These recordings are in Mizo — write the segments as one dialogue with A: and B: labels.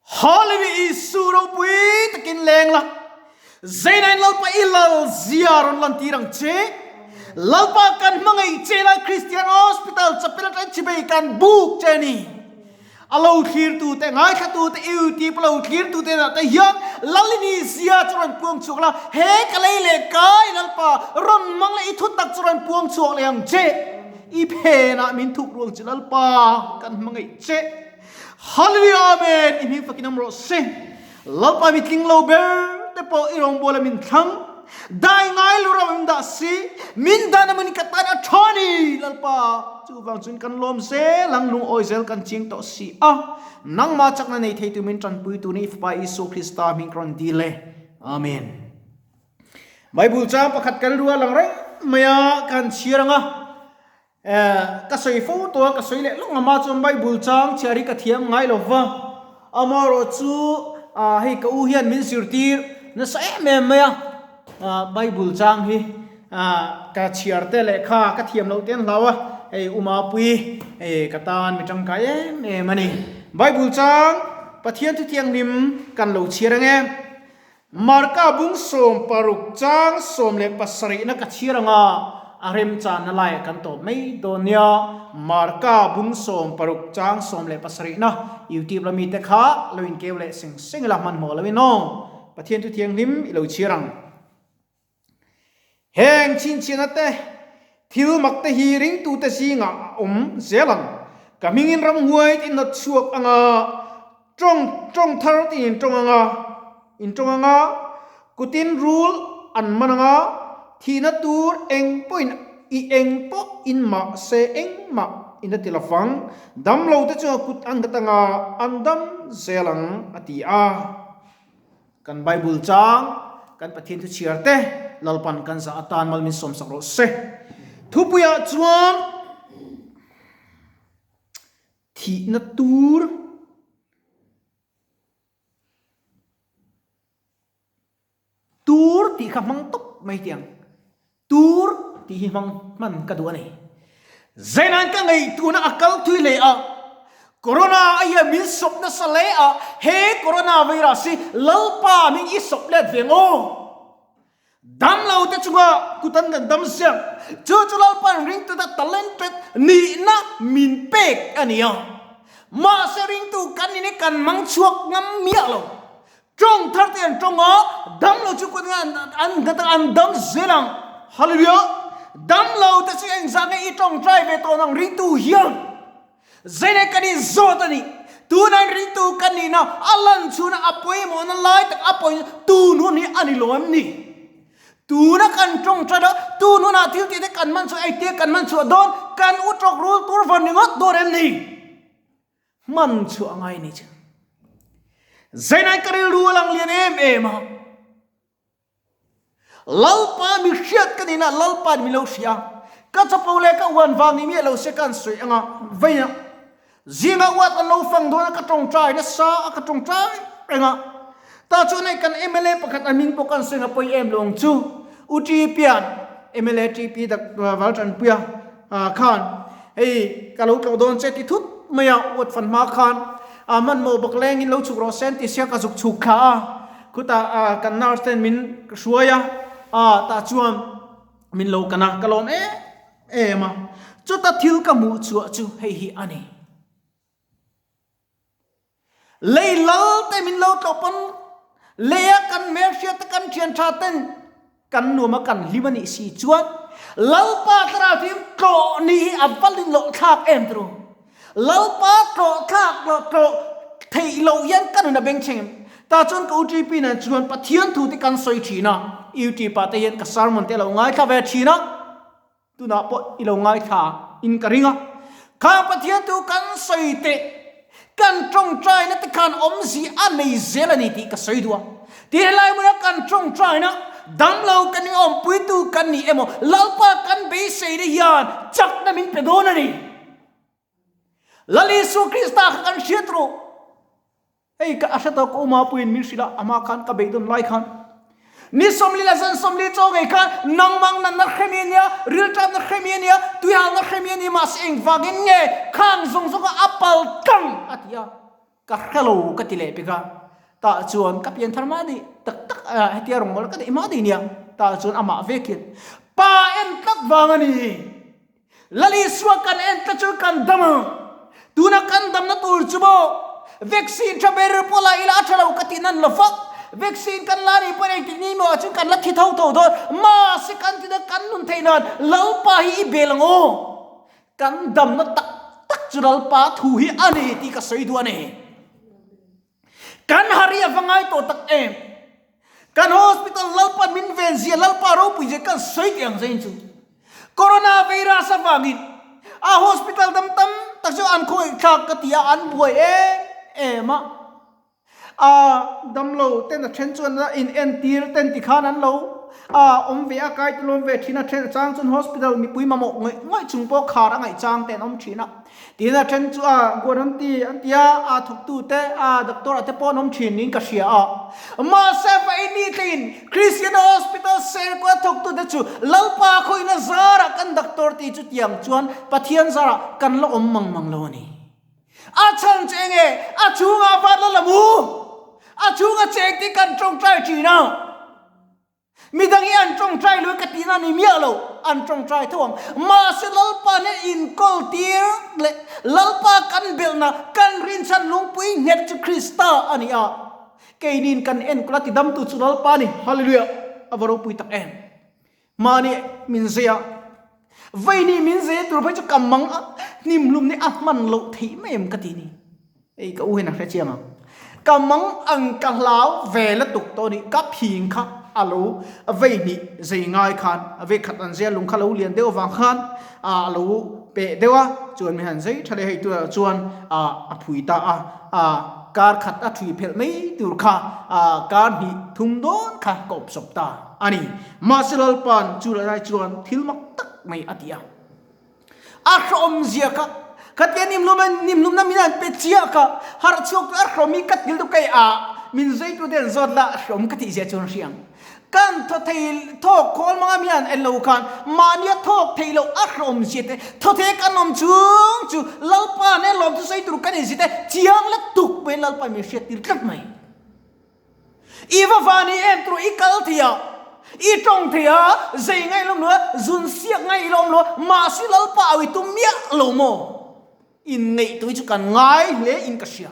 A: Hallelujah Isu ropui takin leng la. Zeinain Lalpa i lal zia rawn lantir ang che. Lalpa kan hmangaih che lai Christian Hospital chapel atangin chibei kan buk che ni. A lo thlirtu te, ngaithlatu te, YouTube a lo thlirtu te ah te hian Lalini zia chu rawn puang chhuak la, he ka lei leh kai Lalpa rawn hmang leh i thutak chu rawn puang chhuak leh ang che. I phenah min thuk ruang che Lalpa kan hmangaih che. Hallelujah Amen i hming fakin awm rawh se. Lalpa mi tling lo ber te pawh i rawngbawla min thlang, dai ngai lo ram min dah si, min dan a min ka tan a tha ni Lalpa, chuvang chuan kan lawm zel ang lungawi zel kan chiang tawh si a, nangmah chakna nei thei tu min tanpui tu ni Fapa Isua Krista hming ka rawn dil e. Amen. Bible chang pakhat kan rual ang reng mai a, kan chhiar ang a. Ka sawi fo tawh a, ka sawi leh lawng ama chuan Bible chang chhiar hi ka thiam ngai lo va, amaherawh chu hei ka u hian min zirtir nasa em em mai a, Bible chang hi ka chhiar te leh kha ka thiam loh te an hlau a, hei u Mapui hei ka tan mi tangkai em em a ni. Bible chang Pathian thuthianghlim kan lo chhiar ang e. Marka bung 16 chang 17 na ka chhiar anga a remchanna laiah kan tawp mai dawn nia. Marka bung 16 chang 17 na YouTube lami te kha lo inkeu leh seng seng ila hmanhmawh lo in aw. Pathian thu thianghlim i lo chhiar ang. Heng chhinchhiahna te, thil mak te hi ringtute zingah a awm zel ang. Ka hmingin ramhuai tin hnawt chhuak anga tawng tawng thar tin in tawng anga in tawng anga kutin rul an man anga thihna tur eng pawhin i eng pawh in mah se engmah in a ti lovang. Damlo te chuan kut an nghat anga an dam zel ang a ti a. Kan Bible chang, kan Pathian thu chhiar te Lalpan kan zah atan mal min sawmsak rawh se. Thupuiah chuan thihna tur tur tih kha hmang tawp mai tih ang. Tur tih hi hmang hman ka duh a ni. Zenan ka ngaihtuahna a kal thui hle a, Corona a hian min sawp nasa hle a, he Corona virus hi Lalpa min i sawp let ve ngaw. Dam lo te chunga kut an kan dam siam, chu chu Lalpa'n ringtu ta talented nihna min pek a ni a. Mahse ringtu kan ni kan mang chhuak ngam miah lo. Tawng thar te an tawng a, dam lo chu kut an an an dam zel ang. Hallelujah! Dam lo te chu engzah nge i tawngtai ve tawh nang ringtu hian? Zeilei kan in zawt a ni. Tunah in ringtu kan nihna a lan chhuna a pawimawhna lai tak a pawi tun hun hi a ni lo em ni? Tuna kan tawngtai a, tun hunah thil tih te kan man chhuah ei te kan man chhuah dawn, kan u tawk rul tur van ni ngawt dawn em ni? Hman chhuah a ngai ni chu. Zainai ka rilru a lang lian em em a. Lalpa mi hriat ka nihna Lalpa mi lo hria. Ka chapo leh ka uan vang ni miah lo se ka an sawi anga veina. Zinga uat an lo fang dawn a ka tawngtai nasa a ka tawngtai reng a. Ta chuan hei kan mla pakhat a hming pawh ka an sawi anga pawi em lo ang chu. U Tipian mla TP dak Valtanpuia khan hei ka lo tlawh dawn che ti thut mai a uat fan hma khan a hmanhmawh bawk lengin lo chhuk rawh se an ti sia ka zuk chhuk thla a khutah kan nurse ten min hruai a a tah chuan min lo kan a ka lawm em em a chuta thil ka hmuh chhuah chu hei hi a ni. Lei lal te min lo tlawh pawn leia kan hmelhriat te kan thian tha ten kan nuam a kan hlim a nih si chuan Lalpa thlarau thiam tlawh ni hi a va lin loh thlak em turu. Lalpa tlawh thlak loh tlawh theih loh hian ka nun a beng cheng em. Tah chuan ka UTP nen chuan Pathian thu te kan sawi thin a, UTP ah te hian ka sermon te a lo ngaithla ve thin a. Tunah pawh i lo ngaithla in ka ring a, khang Pathian chu kan sawi teh, kan tawngtaina te khan awmzi a nei zel a ni tih ka sawi duh a. Tih helai hmuna kan tawngtaina damlo kan nih awmpuitu kan ni emaw Lalpa kan beiseina hian chakna min pe dawn a ni. Lal Isua Krista kha kan hriat rawh. Hei ka a hre tawh ka uma puiin min hrilh a, amah khan ka beih dawn lai khan ni 40 leh zan 40 chaw ngei khan nangmang natna hremi a nia, rilṭamna hremi a nia, tuihalna hremi a ni mahse engvangin nge khang zawng zawng a a pal tlang a ti a. Ka hre lo ka ti leh pek a, tah chuan ka pian thar mah dih tak tak a, hetia rawn mawlh ka neih mah dih nia, tah chuan amah vek hian pa en tlat vang a ni. Lal Isua kan en tlat chuan kan dam ang, tuna kan damna tur chu maw vaccine tha ber pawh la ila a tha lo ka tih nan lo fak, vaccine kan la nih pawhin engtik ni maw ah chuan kan la thi tho tho dawn, mahse kan ti dawn kan nun theih nan Lalpa hi i bel ang aw. Kan damna tak tak chu Lalpa thu hi a ni tih ka sawi duh a ni. Kan hari a va ngai tawh tak em? Kan hospital Lalpa'n min ven zia, Lalpa ropui zia kan sawi teh ang zain chu. Corona virus avangin a hospital dam tam tak chu an khawngaihthlak ka ti a, an buai em em a. A damlo ten a then chuan a in entir ten tikhan an lo a awm ve a, kai te lawm ve thin a, then a chang chuan hospital mipui mamawh ngawih ngawih chung pawh khar a ngaih chang te an awm thin a, tin a then chu a guan an ti an ti a, a thawktu te a doctor ah te pawh an awm thin niin ka hria a. Mahse vaini tlein Christian hospital serkaw a thawktu te chu Lalpa khawihna zarah kan doctor tih chu tiang chuan Pathian zarah kan la awm mang mang lo a ni. A chhan che nge? A chhungah van la la mu? A chhunga cheng tih kan tawngtai thin a. Midang hi an tawngtai lui ka tihna ni miah lo, an tawngtai tho ang. Mahse Lalpa nen inkawl tir leh Lalpa kan belhna, kan rinchhan lungpui nghet chu Krista a ni a. Keinin kan enkawl a tidamtu chu Lalpa a ni. Hallelujah! A va ropui tak em! Mahni min zei a, Veini min zei tur phei chu ka mang a, hnimhlum nih a hman loh theih mai em ka ti ni. Hei ka u hian a hre chiang ang. Ka mang ang ka hlau ve lutuk tawh ni, ka phing kha a lo veihnih zei ngai khan vei khat an zia lung kha lo lian deuh avang khan a lo peh deuh a, chuan min han zei tha leh hei tunah chuan a phui ta a, kar khat a thui phelh mai tur kha kar hnih thum dawn kha ka awp sawp ta. A ni. Mahse Lalpa'n chu lai chuan thil mak tak mai a ti a. A hrawmzia kha, khatia nimhlum a nimhlumna min han pe chiah kha, harh chhuak chu a hrawm hi ka til deuh kai a, min zuitu te an zawt la, hrawm ka tih zia chuan a hria ang. Kan thaw thei thawk khawl manga mi han en lo khan mahnia thawk theih loh a hrawmzia te, thaw thei kan awm chung chu Lalpa nen lawm chu sawi tur kan inzit e, chiang la tuk mai Lalpa min hriattir tlat mai. I va va ni em tur i kal thei a, i tawng thei a, zei ngaih lawm lo a, zun siak ngaih lawm lo a, mahse Lalpa au i tum miah lo maw? Inngaihtuah hi chu kan ngai hle in ka hria.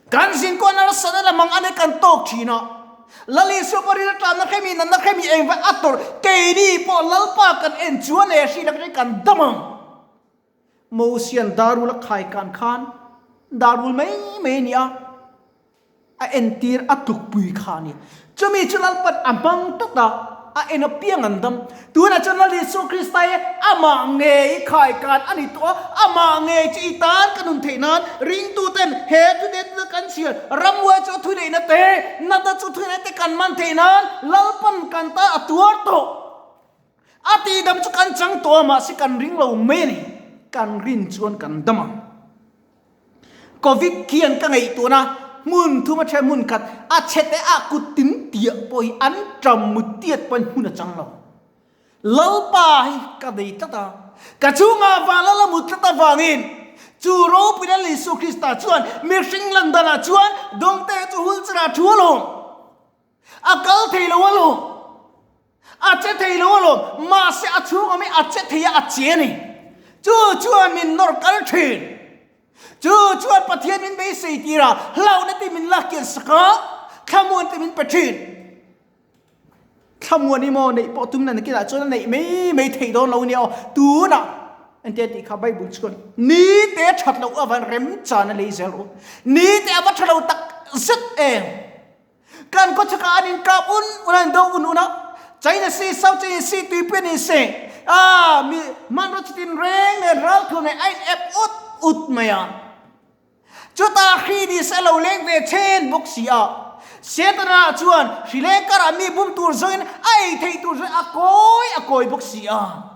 A: Kan zinkuah nasa na lamang a nei kan tawk thin a, Lal Isua pawh ril tlanna hremi natna hremi engvai a tawrh, keini pawh Lalpa kan en chuan leh hrilh atangin kan dam ang. Mosian darul a khai kan khan darul mai mai a ni a, a entir a tlukpui kha a ni. Chumi chu Lalpan a hmang tlat a, a en apiang an dam. Tunah chuan Lal Isua Krista hi amah ngei khai kan a ni tawh a, amah ngei chu i tan ka nun theih nan ringtuten he thuneihna kan chhiar ramhuai chu a thuneihna te, natna chu thuneihna te kan man theih nan Lalpan kan tan a tuar tawh. A tihdam chu kan chang tawh a, mahse kan ring lo mai a ni. Kan rin chuan kan dam ang. Covid khian ka ngaihtuahna hmun thum a then hmun khat a chhe te a kut tin tiah pawh hi an ṭam mut tiat pawhin hmun a chang lo. Lalpa hi ka nei tlat a, ka chhungah van lal a mut tlat avangin chu ropui Lal Isua Krista chuan mihring lan danah chuan dawngte chu hul cherah thu alawm. A kal thei lo alawm. A che thei lo alawm. Mahse a chhung awm hi a che thei a, a che a ni. Chu chuan min nawr kal thin. Chu chuan Pathian min beisei tir a, hlauhna te min lak kian sak a, thlamuan te min pe thin. Thlamuan i maw neih pawh tum na nakinah chuan a neih mai mai theih dawn lo nia aw. Tunah entir tih kha Bible chuan ni te that loh avan remchan a lei zel rawh. Ni te a va tha lo tak zet em. Kan khawchhakah an inkap un un a, an indo un un a, China Sea, South China Sea tuipui an inse a, mi hmanraw chutin reng nen ralthuam nen a in ep ut ut mai a. Chutah hri ni se a lo leng ve chen bawk si a. Setana chuan hri leng karah mi bum tur zawngin a ei theih tur zawngin a kawi a kawi bawk si a.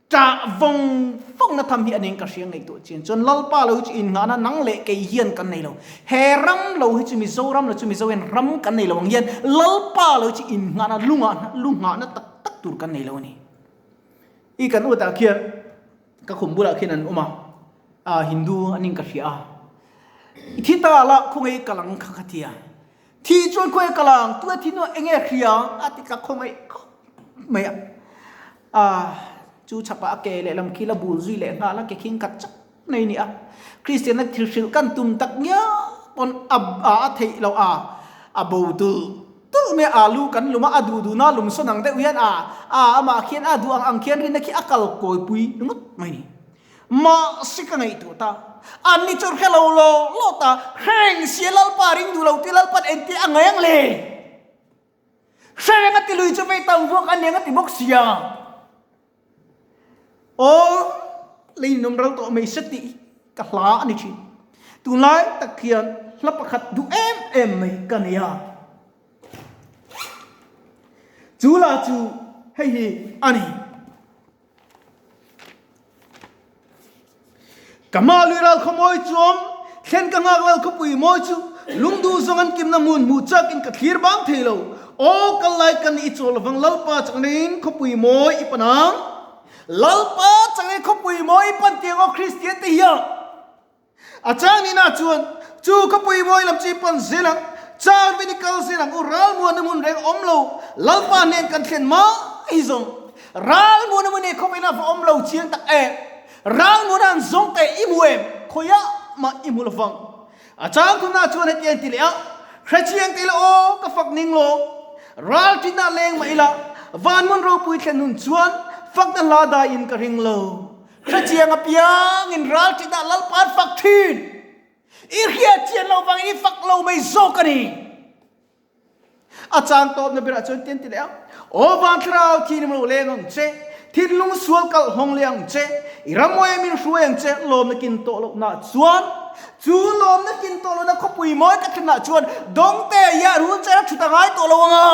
A: Ṭah vawng vawng na tham hi a ning ka hria ngaihtuah chian chuan Lalpa lo hi chu innghahna nang leh kei hian kan nei lo. He ram lo hi chu Mizoram lo chu Mizo hian ram kan nei lo ang hian Lalpa lo hi chu innghahna lungahna lunghahna tak tak tur kan nei lo a ni. I kan utah khian ka khum bulah khian an awm a, ah Hindu an in ka hria a. I thi ta la khawngaih kal ang kha ka ti a. Thi chuan khawngaih kal ang, tuna thi hnuah enge hria a ti tla khawngaih khawp mai a. A chu chhapah a ke lehlam khi la bul zui leh nghal a, ke khing khat chak mai a ni a. Kristianna thil hrilh kan tum tak ngial pawn a a theih loh a, a bo dul dul mai a, alu kan lum a, a duh duhna lum sawn ang deuh hian a a amah khian a duh ang ang khian rinna khi a kal kawipui ringawt mai a ni. Mahse ka ngaihtuah ta. An ni chu hre lo law law ta. Hreng sia Lalpa ring duh lo tih Lalpa'n entir a ngai ang le? Hreng a ti lui chu vei tam vuak a niang a ti bawk sia. Aw, lei in ral tawh mai se tih ka hla a ni thin. Tunlai tak hian hla pakhat duh em em mai ka nei a. Chu la chu hei hi a ni. Ka hma lui ral khaw mawi chuam, thlen ka nghak lal khawpui mawi chu, lungduh zawng an kimna hmun hmuh chakin ka thlir bang thei lo. Aw kal lai ka nih i chawl lovang Lalpa changin khawpui mawi i pan ang. Lalpa changin khawpui mawi i pan tiang aw Kristian te hian. A chang nihna chuan chu khawpui mawi lam chu i pan zel ang, chang vin i kal zel ang u, ralmuana hmun reng awm lo, Lalpa hnen kan thlen mai zawng. Ralmuana hmun hi khawpui lamah awm lo chiang tak em? Ralmuana an zawng teh i hmu em? Khawiah mah i hmu lovang. A chang thunah chuan heti an ti leh a, Hrechiang teh la aw, ka fak ning lo. Ral ṭinah leng mah ila, van hmun ropui thlen hun chuan fakna hla daiin ka ring lo. Hrechiang apiangin ral ṭinah Lalpa an fak ṭhin. I hriatchian loh vangin i fak lo mai zawk a ni. A chang tawpna berah chuan ti an ti leh a, Aw van thlarau thinim lo leng ang che, thinlung sual kalh hawng leh ang che, i rammuai min hruai ang che, lawmna kin tawh lohna chuan, chu lawmna kin tawh lohna khawpui mawi ka thlenah chuan dawngte hian rul chera ṭhut a ngai tawh lo ang a,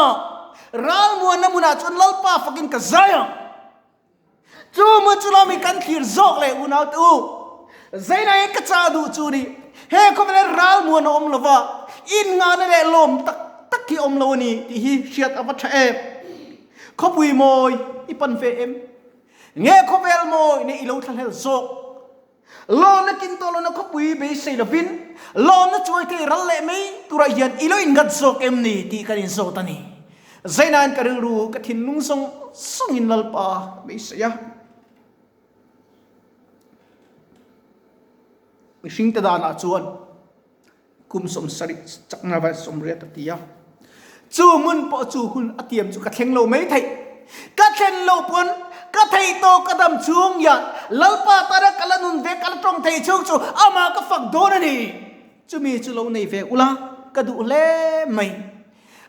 A: ralmuanna hmunah chuan Lalpa fakin ka zai ang. Chu hmun chu lawmi kan thlir zawk leh unau te u. Zaina hi ka chah duh chu ni. He khawvela ralmuan a awm lova, innghahna leh lawm tak tak hi awm lo a ni tih hi hriat a va tha em. Khawpui mawi i pan ve em? Nge khawvel mawi nen i lo thlahlel zawk? Lawmna kin tawh lohna khawpui beisei lovin lawmna chuai thei ral leh mai turah hian i lo inngat zawk em ni tih kan inzawt a ni. Zainain ka rilru ka thinlung zawng zawngin Lalpa beisei a. Mihringte danah chuan Kum 70 chakna vai 80 a ti a. Chu hmun pawh chu hun a tiam chu ka thleng lo mai theih. Ka thlen lo pawn ka theih tawh ka dam chung hian Lalpa tana ka la nun ve ka la tawng thei chung chu amah ka fak dawn a ni. Chumi chu lo nei ve ula ka duh hle mai.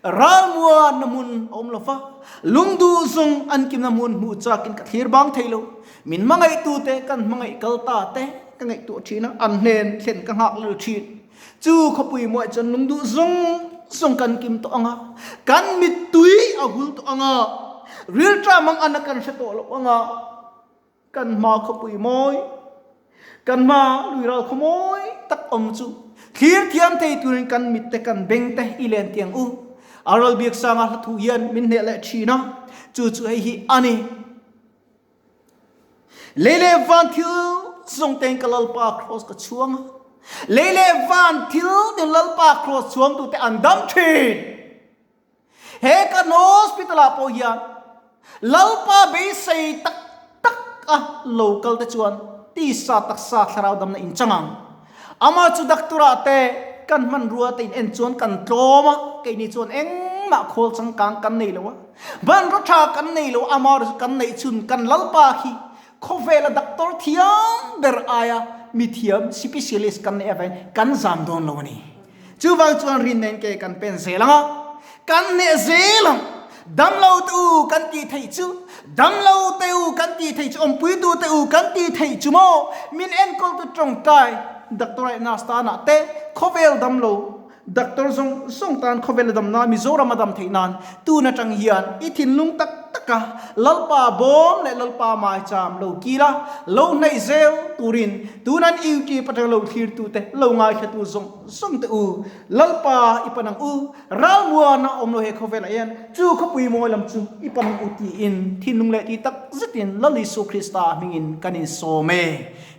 A: Ralmuanna hmun a awm lo va, lungduh zawng an kimna hmun hmuh chakin ka thlir bang thei lo. Min hmangaihtute kan hmangaih kal ta te ka ngaihtuah thin a, an hnen thlen ka nghak lel thin. Chu khawpui muah chuan lungduh zawng zawng kan kim tawh ang a, kan mittui a hul tawh ang a, rilṭam ang ana kan hre tawh lo ang a. Kan hma khawpui mawi, kan hma luiral khaw mawi tak awm chu thlir thiam thei turin kan mit te kan beng te i len tiang u. A ral biak sanga hla thu hian min hneh leh thin a, chu chu hei hi a ni. Lei leh van thil zawng tein ka Lalpa kraws ka chhuang a, lei leh van thil nen Lalpa kraws chhuangtute an dam thin. He kan hospital ah pawh hian Lalpa beisei tak tak a lo kal te chuan tisa taksa thlarau damna in chang ang. Amah chu doctor ah te kan hmanrua te in en chuan kan tlawm a, keini chuan engmah khawl changkang kan nei lo a, hmanraw tha kan nei lo a, amah erawh chu kan neih chhun kan Lalpa khi khawvela doctor thiam ber aia mithiam specialist kan neih avangin kan zam dawn lo a ni. Chuvang chuan rin nen ke kan pen zel ang a, kan hneh zel ang. Damlo te u kan tih theih chu, damlo te u kan tih theih chu, awmpuitu te u kan tih theih chu maw? Min enkawltu tawngtai doctor leh nurse tanah te khawvel damlo doctor zawng zawng tan khawvel a dam nan Mizoram a dam theih nan tun atang hian i thinlung tak taka Lalpa bawm leh Lalpa maicham lo kil a, lo hnaih zel turin tunan YouTube atanga lo thlirtute lo ngaithlatu zawng zawng te u, Lalpa i pan ang u, ralmuana awm lo he khawvelah hian chu khawpui mawi lam chu i pan ang u tiin thinlung leh ti tak zetin Lal Isu Krista hmingin kan insawm e.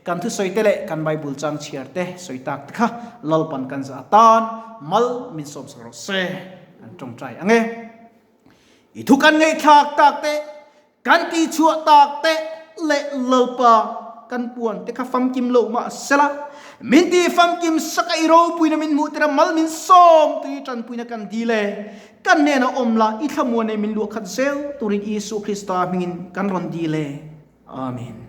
A: Kan thusawi te leh kan Bible chang chhiar te sawi tak te kha Lalpan kan zah atan mal min sawmsak rawh se. Kan tawngtai ang e. I thu kan ngaihthlak tak te, kan tihchhuah tak te leh Lalpa kan puan te kha famkim loh mah sela, min tih famkim sak a i ropuina min hmuh tir a mal min sawm tui tanpuina kan dil e. Kan hnenah awm la, i thlamuan nei min luah khat zel turin Isu Krista hmingin kan rawn dil e. Amen.